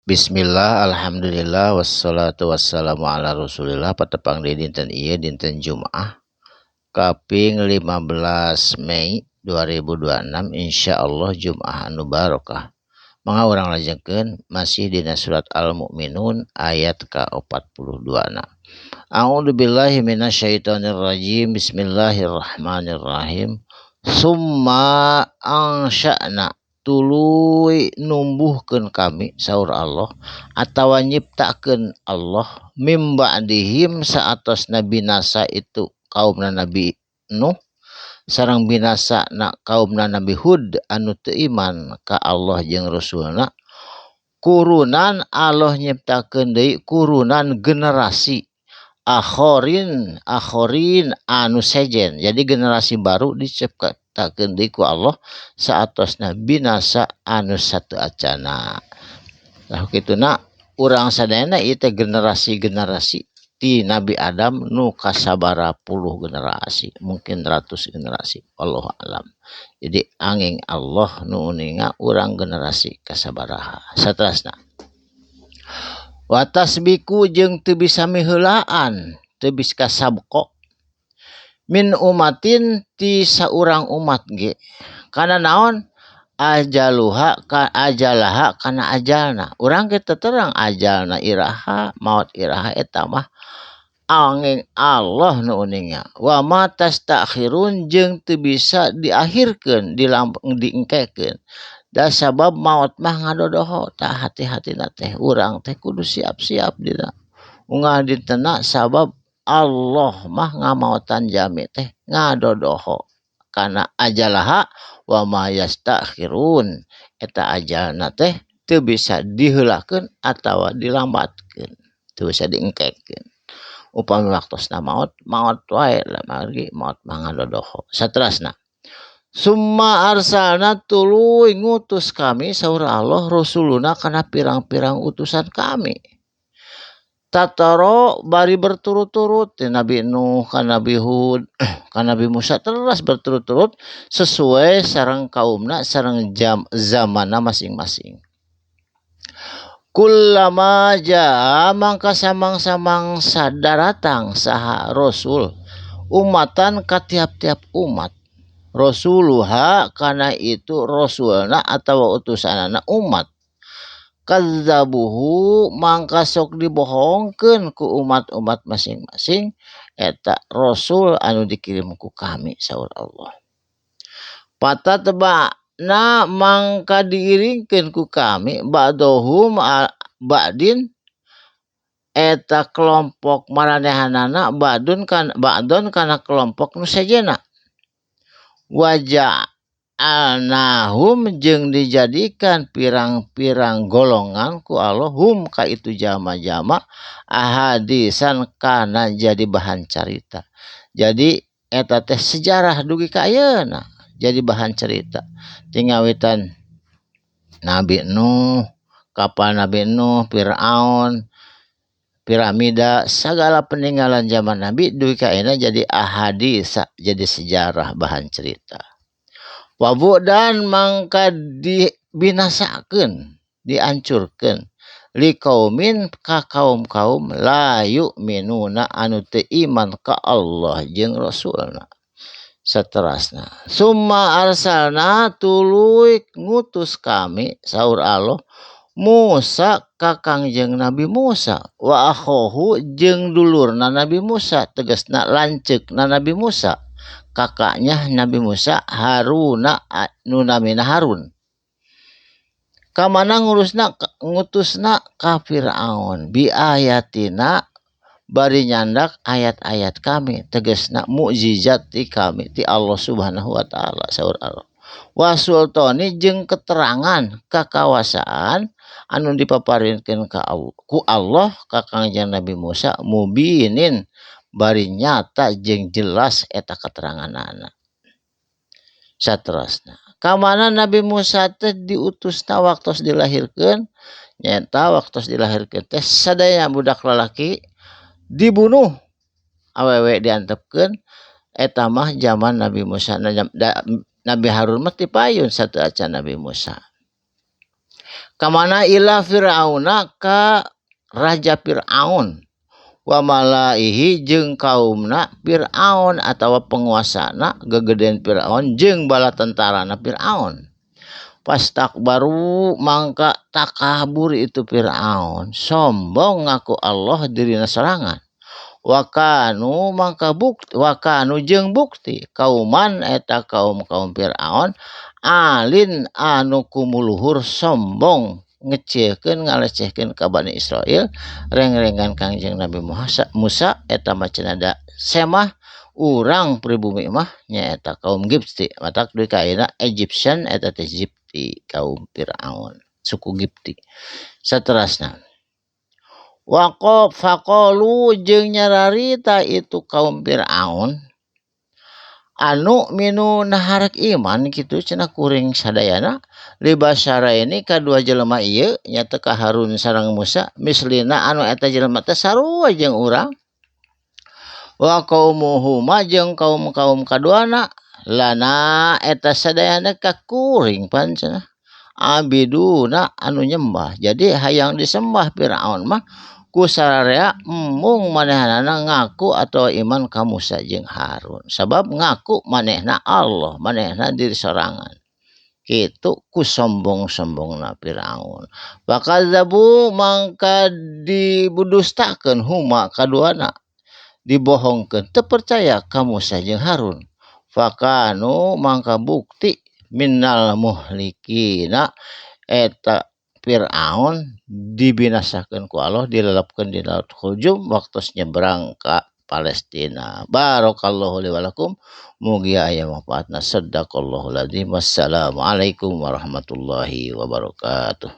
Bismillah, alhamdulillah, wassalatu wassalamu ala rasulillah. Patepang deui dinten ieu, dinten Jumaah kaping 15 Mei 2026, insyaallah Jumaah anu barokah. Mangga urang lajengkeun masih dina surat Al-Mu'minun ayat ka-42 na. A'udzubillahi minasyaitonirrajim. Bismillahirrahmanirrahim. Summa ansya'na, tuluy numbuhkeun kami, saur Allah, atawa nyiptakeun Allah, mim ba'dihim, saatosna binasa itu kaumna Nabi Nuh sareng binasa na kaumna Nabi Hud anu teu iman ka Allah jeung Rasulna, qurunan, Allah nyiptakeun deui qurunan, generasi, akhorin, akhorin, anu sejen. Jadi generasi baru diciptakeun deui ku Allah saatosna binasa anu sateuacana. Lah, kituna urang sadayana ieu teh generasi-generasi ti Nabi Adam nu kasabaraha puluh generasi, mungkin ratus generasi, wallahu alam. Jadi anging Allah nu uninga urang generasi kasabaraha. Saterasna, wa tasbiqu, jeung teu bisa miheulaan, teu bisa kasabko, min umatin, ti saurang umat ge, kana naon, ajaluha, ka ajalaha, kana ajalna. Urang ge teu terang ajalna iraha, maot iraha, eta mah anging Allah nu uninga. Wa ma tastakhirun, jeung teu bisa diakhirkeun, diengkekeun, da sabab maot mah ngadodoho. Tah, hati-hatina teh urang teh kudu siap-siap dina unggal dintena, sabab Allah mah ngamaotan jalmi teh ngadodoho kana ajalaha wa ma yastakhirun. Eta ajalna teh teu bisa diheulakeun atawa dilambatkeun, teu bisa diengkekeun. Upami waktosna maot, maot wae lah, margi maot mah ngadodoho. Saterasna, summa arsalna, tuluy ngutus kami, saur Allah, rusuluna, kana pirang-pirang utusan kami, tatara, bari berturut-turut, ti Nabi Nuh ka Nabi Hud ka Nabi Musa, terus berturut-turut sesuai sareng kaumna, sareng jam zamanna masing-masing. Kullama jaa, mangka samang-samang sadaratang saha rasul, umatan, ka tiap-tiap umat, rasuluha, kana itu rasulna atawa utusanana umat, kadzabuhu, mangka sok dibohongkeun ku umat-umat masing-masing eta rasul anu dikirim ku kami, saur Allah. Fatatba'na, mangka diiringkeun ku kami, ba'dahum ba'din, eta kelompok maranehanana, ba'dun kan ba'don, kana kelompok nu sejenna. Waja'alnahum, jeung dijadikan pirang-pirang golongan ku Allah, hum, ka itu jalma-jalma, ahadisan, kana jadi bahan carita. Jadi eta teh sejarah dugi ka ayeuna jadi bahan cerita, ti ngawitan Nabi Nuh, kapal Nabi Nuh, Fir'aun, piramida, segala peninggalan zaman Nabi dugi ka ayeuna jadi ahadis, jadi sejarah, bahan cerita. Wa bu'dan, mangka dibinasakeun, dihancurkeun, liqaumin, ka kaum-kaum, la yu'minuna, anu teu iman ka Allah jeung Rasulna. Saterasna, summa arsalna, tuluy ngutus kami, saur Allah, Musa, ka Kangjeng Nabi Musa, wa akhohu, jeung dulurna Nabi Musa, tegasna lanceukna Nabi Musa, kakaknya Nabi Musa, Haruna, nu namina Harun. Ka mana ngurusna, ngutusna? Ka Fir'aun. Bi ayatina, bari nyandak ayat-ayat kami, tegasna mukjizat ti kami, ti Allah Subhanahu wa taala, saur Allah, wa sultani, jeung keterangan kakawasaan anu dipaparinkeun ka Allah, ku Allah ka Kangjeng Nabi Musa, mubinin, bari nyata jeung jelas eta keteranganana. Saterasna, ka mana Nabi Musa teh diutusna waktos dilahirkeun? Nyaeta waktos dilahirkeun teh sadaya budak lalaki dibunuh, awewe diantepkeun. Eta mah zaman Nabi Musa. Nabi Harun mah ti payun sateuacan Nabi Musa. Kamana ila Fir'auna ka Raja Fir'aun wa malaihi jeung kaumna Fir'aun atawa penguasana gegedean Fir'aun jeung bala tentarana Fir'aun. Pastakbaru mangka takabur itu Fir'aun sombong ngaku Allah dirina sorangan. Wakanu mangka bukti wakanu jeung bukti kauman eta kaum-kaum Fir'aun alin anu kumuluhur sombong ngecilkeun ngalecehkeun ka Bani Israil reng-rengan Kangjeng Nabi Musa eta mah cenah da semah urang pribumi mah nyaeta kaum Gipti matak deui ka ayeuna Egyptian eta teh Gipti kaum Fir'aun suku Gipti. Saterasna waqaf faqalu jeung nyararita itu kaum Fir'aun anu minu naharek iman kitu cenah kuring sadayana libasara ini kadua jelema ieu nyata ka Harun sareng Musa mislina anu eta jelema teh sarua jeung urang wa qaumuhuma jeung kaum-kaum kaduana lana eta sadayana ka kuring pan cenah abiduna anu nyembah. Jadi hayang disembah Firaun mah ku sararea embung manehanana ngaku atau iman ka Musa jeung Harun sabab ngaku manehna Allah manehna diri sorangan kitu ku sombong-sombongna Firaun. Fakadzabu mangka dibudustakeun huma kaduana dibohongkeun teu percaya ka Musa jeung Harun. Fakanu mangka bukti minal muhlikina eta Fir'aun dibinasakeun ku Allah dilelepkeun di laut Khujum waktu nyebrang ka Palestina. Barakallahu li wa lakum mugi aya manfaatna. Sadaqallahul azim. Wassalamualaikum warahmatullahi wabarakatuh.